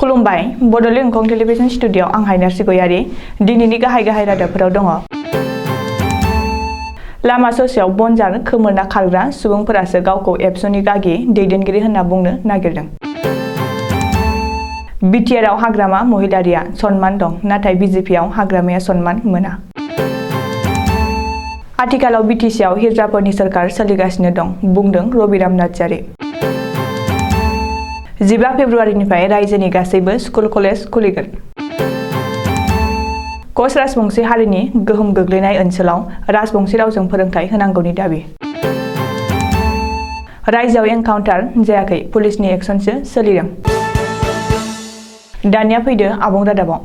खुलुमबाय बड'लेण्ड एंखं टेलिभिजन स्टुडिय'आव आं हायनार सिगयारि दिनैनि गाहाय रादाबफोराव दङ। लामा ससेयाव बनजार खोमोरना खारग्रा सुबुंफोरासो गावखौ एबसुनि गागि दैदेनगिरि होनना बुंनो नागिरदों। बिटिआरआव हाग्रामा महिलारिया सन्मान दं, नाथाय बिजेपिआव हाग्रामाया सन्मान मोना। आथिखालाव बिटिसिआव हिजराफोरनि सोरखार सोलिगासिनो दं, बुंदों रबिराम नार्जारि। 15 फेब्रुवारिनिफ्राय रायजोनि गासैबो स्कुल कलेज खुलिगोन। कच राजबंशी हारिनि गोहोम गोग्लैनाय ओनसोलाव राजबंशी रावजों फोरोंथाय होनांगौनि दाबि। रायजोआव एनकाउन्टार जायाखै, पुलिसनि एक्सनसो सोलिदों। दानिया फैदो आबुं रादाबाव।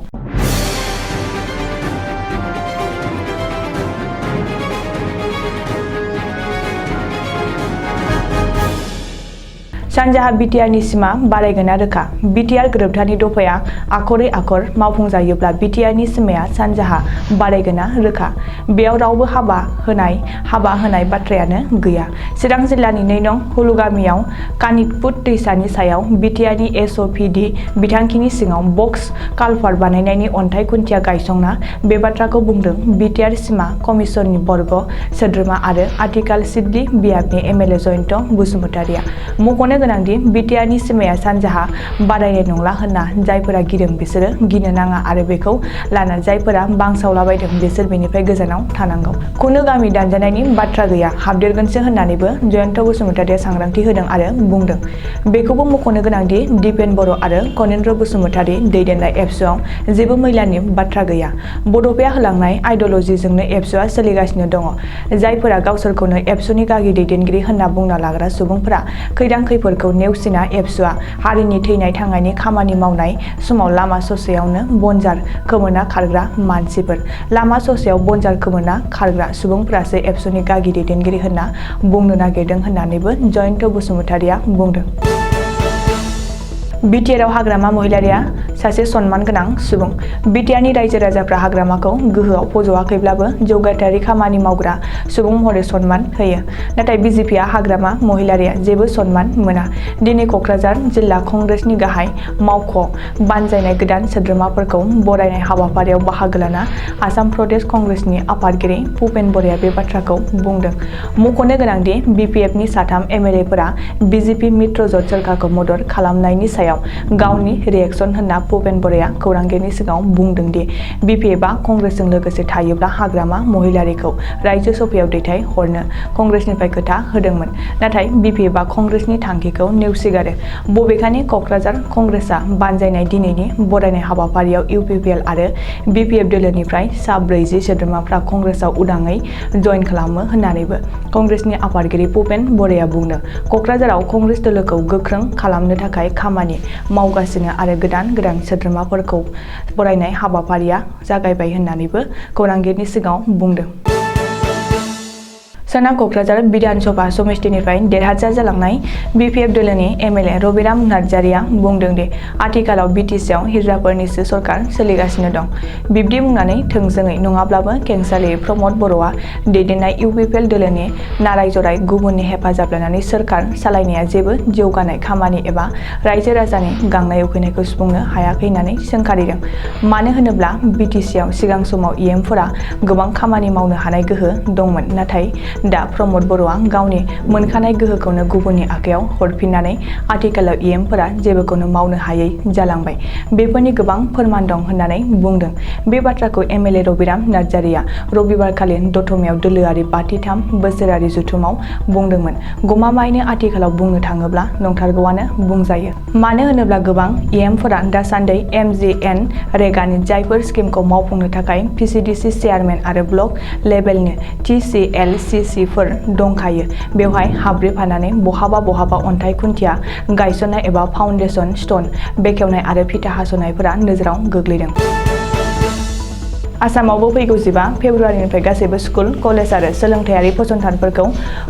सानजाहा बिटिआरनि सिमा बारायगोना रोखा। बिटिआर गोरोबथानि दफाया आखरै आखर मावफुंजायोब्ला बिटिआरनि सिमाया सानजाहा बारायगोना रोखा। बेयाव रावबो हाबा होनाय बाथ्रायानो गैया। चिरां जिल्लानि 2 नं हुलुगामियाव कानितपुत दैसानि सायाव बिटिआरनि एसअपिडि बिथांखिनि सिङाव बक्स कालभार्ट बानायनायनि अन्थाइ खुन्थिया गायसंना बे बाथ्राखौ बुंदों बिटिआर सिमा कमिसननि बर्ग सोद्रोमा आरो आथिखाल सिडली बियाबनि एमएलए जयन्त बसुमतारिया। मख'नो गोनांदि बिटिआरनि सिमाया सानजाहा बारायनाय नंला होनना जायफोरा गिदों बिसोरो गिनो नाङा आरो बेखौ लाना जायफोरा बांसावलाबायदं बिसोर बेनिफ्राय गोजानाव थानांगौ। खुनु गामि दानजानायनि बाथ्रा गैया, हाबदेरगोनसो होननानैबो जयन्त बसुमतारिया सांग्रांथि होदों आरो बुंदों। बेखौबो मख'नो गोनांदि दिपेन बर' आरो कनेन्द्र बसुमतारि दैदेननाय एबसुआव जेबो मैलानि बाथ्रा गैया। बड'फाया होलांनाय आइडिय'लजिजोंनो एबसुआ सोलिगासिनो दङ। जायफोरा गावसोरखौनो एबसुनि गागि दैदेनगिरि होनना बुंना लाग्रा सुबुंफोरा खैदां खैफोरखौ नेवसिना एबसुआ हारिनि थैनाय थांनायनि खामानि मावनाय समाव लामा ससेयावनो बनजार खोमोरना खारग्रा मानसिफोर। लामा ससेयाव बनजार खोमोरना खारग्रा सुबुंफोरासो एबसुनि गागि दैदेनगिरि होनना बुंनो नागिरदों होननानैबो जयन्त बसुमतारिया बुंदों। बिटिआरआव हाग्रामा महिलारिया सासे सन्मान गोनां सुबुं। बिटिआरनि रायजो राजाफ्रा हाग्रामाखौ गोहोआव फज'आखैब्लाबो जौगाथायारि खामानि मावग्रा सुबुं महरै सन्मान होयो। नाथाय बिजेपिआ हाग्रामा महिलारिया जेबो सन्मान मोना। दिनै क'क्राझार जिल्ला कंग्रेसनि गाहाय मावख' बानजायनाय गोदान सोद्रोमाफोरखौ बरायनाय हाबाफारियाव बाहागो लाना आसाम प्रदेश कंग्रेसनि आफादगिरि भुपेन बर'आ बे बाथ्राखौ बुंदों। मख'नो गोनांदि बिपिएफनि 3 एमएलएफोरा बिजेपि मित्र ज'ट सोरखारखौ मदद खालामनायनि सायाव गावनि रिएक्सन होनना भुपेन बर'आ खौरांगिरिनि सिगाङाव बुंदों दि बिपिएफआ कंग्रेसजों लोगोसे थायोब्ला हाग्रामा महिलारिखौ रायजो सभायाव दैथाय हरनो कंग्रेसनिफ्राय खोथा होदोंमोन। नाथाय बिपिएफआ कंग्रेसनि थांखिखौ नेवसिगारो। बबेखानि क'क्राझार कंग्रेसआ बानजायनाय दिनैनि बरायनाय हाबाफारियाव इउपिपिएल आरो बिपिएफ दोलोनिफ्राय सा 40 सोद्रोमाफ्रा कंग्रेसआव उदाङै जइन खालामो होननानैबो कंग्रेसनि आफादगिरि भुपेन बर'आ बुंदों। क'क्राझाराव कंग्रेस दोलोखौ गोख्रों खालामनो थाखाय खामानि मावगासिनो आरो गोदान सोद्रोमाफोरखौ बरायनाय हाबाफारिया जागायबाय होननानैबो खौरांगिरिनि सिगाङाव बुंदों। सोनाब क'क्राझार बिधान सभा समितिनिफ्राय देरहासार जालांनाय बिपिएफ दोलोनि एमएलए रबिराम नार्जारिया बुंदों दि आथिखालाव बिटिसिआव हिजराफोरनिसो सरखार सोलिगासिनो दं। बिब्दि बुंनानै थोंजोङै नङाब्लाबो खेंसालियै प्रमद बर'आ दैदेननाय इउपिपिएल दोलोनि नाराय जराय गुबुननि हेफाजाब लानानै सोरखार सालायनाया जेबो जौगानाय खामानि एबा रायजो राजानि गांनाय उखैनायखौ सुफुंनो हायाखै होननानै सोंखारिदों। मानो होनोब्ला बिटिसिआव सिगां समाव इएमफोरा गोबां खामानि मावनो हानाय गोहो दंमोन, नाथाय दा प्रमद बर'आ गावनि मोनखानाय गोहोखौनो गुबुननि आखायाव हरफिननानै आथिखालाव इएमफोरा जेबोखौनो मावनो हायै जालांबाय। बेफोरनि गोबां फोरमान दं होननानै बुंदों। बे बाथ्राखौ एमएलए रबिराम नार्जारिया रबिबारखालि दतमायाव दोलोआरि 43 बोसोरारि जथुमाव बुंदोंमोन। गमामायैनो आथिखालाव बुंनो थाङोब्ला नंथारगौआनो बुंजायो। मानो होनोब्ला गोबां इएमफोरा दासान्दि एमजिएनरेगानि जायफोर स्किमखौ मावफुंनो थाखाय पिसिडिसि चेयारमेन आरो ब्लक लेभेलनि टिसिएलसिसिफोर दंखायो, बेवहाय हाब्रेफानानै बहाबा अन्थाइ खुन्थिया गायसननाय एबा फाउन्डेसन स्टन बेखेवनाय आरो फिथा हास'नायफोरा नोजोराव गोग्लैदों। आसामावबो फैगौ 15 फेब्रुवारिनिफ्राय गासैबो स्कुल, कलेज आरो सोलोंथायारि फसंथानफोरखौ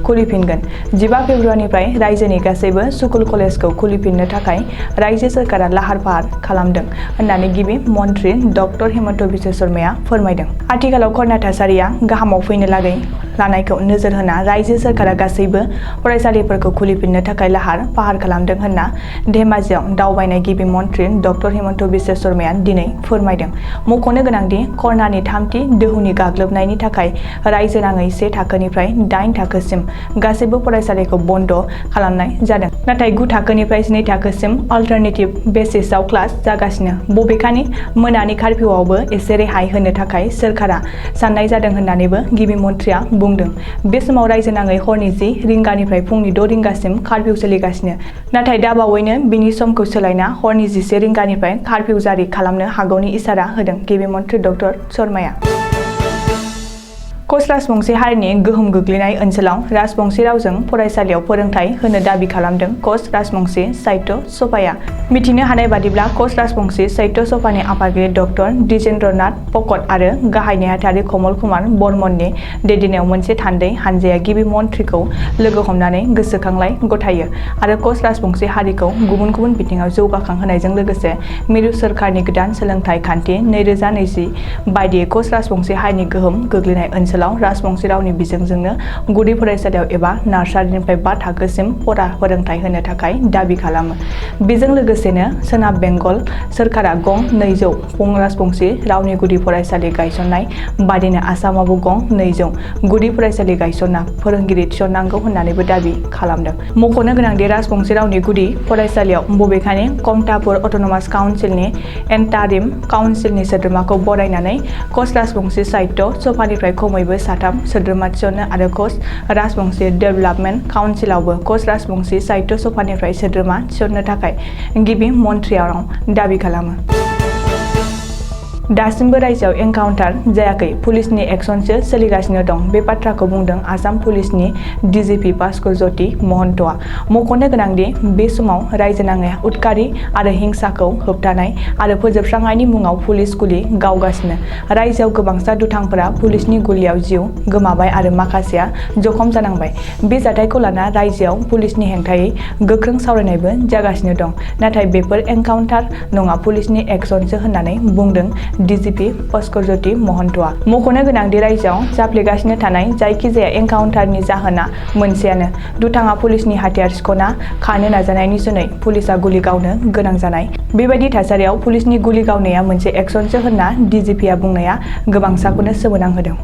खुलिफिनगोन। 15 फेब्रुवारिनिफ्राय रायजोनि गासैबो स्कुल कलेजखौ खुलिफिननो थाखाय रायजो सोरखारा लाहार फाहार खालामदों होननानै गिबि मन्थ्रि डक्टर हिमन्त बिश्व शर्माया फोरमायदों। आथिखालाव कर'ना थासारिया गाहामाव फैनो लागै लानायखौ नोजोर होना रायजो सोरखारा गासैबो फरायसालिफोरखौ खुलिफिननो थाखाय लाहार फाहार खालामदों होनना धेमाजियाव दावबायनाय गिबि मन्थ्रि डक्टर हिमन्त बिश्व शर्माया दिनै फोरमायदों। मख'नो गोनांदि कर'नानि थामथि दोहौनि गाग्लोबनायनि थाखाय रायजो नाङै 1 थाखोनिफ्राय 8 थाखोसिम गासैबो फरायसालिखौ बन्द' खालामनाय जादों। नाथाय 9 थाखोनिफ्राय 12 थाखोसिम अल्टारनेटिभ बेसिसआव क्लास जागासिनो। बबेखानि मोनानि कार्फिउआवबो एसे रेहाय होनो थाखाय सोरखारा साननाय जादों होननानैबो गिबि मन्थ्रिया बुंदों। बे समाव रायजो नाङै हरनि 10 रिंगानिफ्राय फुंनि 6 रिंगासिम कार्फिउ सोलिगासिनो। नाथाय दाबावैनो बिनि समखौ सोलायना हरनि 11 रिंगानिफ्राय कार्फिउ जारि खालामनो हागौनि इसारा होदों गिबि मन्थ्रि डक्टर शर्माया। कच राजबंशी हारिनि गोहोम गोग्लैनाय ओनसोलाव राजबंशी रावजों फरायसालियाव फोरोंथाय होनो दाबि खालामदों कच राजबंशी साहित्य सभाया। मिथिनो हानाय बादिब्ला कच राजबंशी साहित्य सभानि आफादगिरि डक्टर द्विजेन्द्रनाथ पकट आरो गाहाय नेहाथारि कमल कुमार बर्मननि दैदेननायाव मोनसे थान्दै हानजाया गिबि मन्थ्रिखौ लोगो हमनानै गोसोखांलाय गथायो आरो कच राजबंशी हारिखौ गुबुन गुबुन बिथिङाव जौगाखांहोनायजों लोगोसे मिरु सोरखारनि गोदान सोलोंथाइ खान्थि 2020 बायदियै कच राजबंशी हारिनि गोहोम गोग्लैनाय ओनसोलाव राजबंशी रावनि बिजोंजोंनो गुदि फरायसालियाव एबा नार्सारिनिफ्राय 5 थाखोसिम फरा फोरोंथाय होनो थाखाय दाबि खालामो। बेजों लोगोसेनो सोनाब बेंगल सोरखारा गं 200 राजबंशी रावनि गुदि फरायसालि गायसननाय बादिनो आसामावबो गं 200 गुदि फरायसालि गायसनना फोरोंगिरि थिसननांगौ होननानैबो दाबि खालामदों। मख'नो गोनांदि राजबंशी रावनि गुदि फरायसालियाव बबेखानि कमतापुर अट'नमास काउन्सिलनि एन्टारिम काउन्सिलनि सोद्रोमाखौ बरायनानै कच राजबंशी साहित्य सभानिफ्राय खमैबो 3 सोद्रोमा थिसननो आरो कच राजबंशी डेभेलपमेन्ट काउन्सिलावबो कच राजबंशी साहित्य सभानिफ्राय सोद्रोमा थिसननो थाखाय गिबि मन्थ्रियाव दाबि खालामो। दासिमबो रायजोआव एनकाउन्टार जायाखै, पुलिसनि एक्सनसो सोलिगासिनो दं। बे बाथ्राखौ बुंदों आसाम पुलिसनि डिजिपि भास्कर ज्योति महन्तआ। मख'नो गोनांदि बे समाव रायजो नाङै उदखारि आरो हिंसाखौ होबथानाय आरो फोजोबस्रांनायनि मुङाव पुलिस गुलि गावगासिनो। रायजोआव गोबांसा दुथांफोरा पुलिसनि गुलियाव जिउ गोमाबाय आरो माखासेया जखम जानांबाय। बे जाथायखौ लाना रायजोआव पुलिसनि हेंथायै गोख्रों सावरायनायबो जागासिनो दं। नाथाय बेफोर एनकाउन्टार नङा, पुलिसनि एक्सनसो होननानै बुंदों डिजिपि भास्कर ज्योति महन्तआ। मख'नो गोनांदि रायजोआव जाफ्लेगासिनो थानाय जायखिजाया एनकाउन्टारनि जाहोना मोनसेयानो, दुथाङा पुलिसनि हाथियार सिख'ना खारनो नाजानायनि जुनै पुलिसआ गुलि गावनो गोनां जानाय। बेबायदि थासारियाव पुलिसनि गुलि गावनाया मोनसे एक्सनसो होनना डिजिपिआ बुंनाया गोबांसाखौनो सोमोनांहोदों।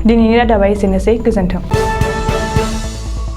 दिनैनि रादाबा एसेनोसै, गोजोन्थों।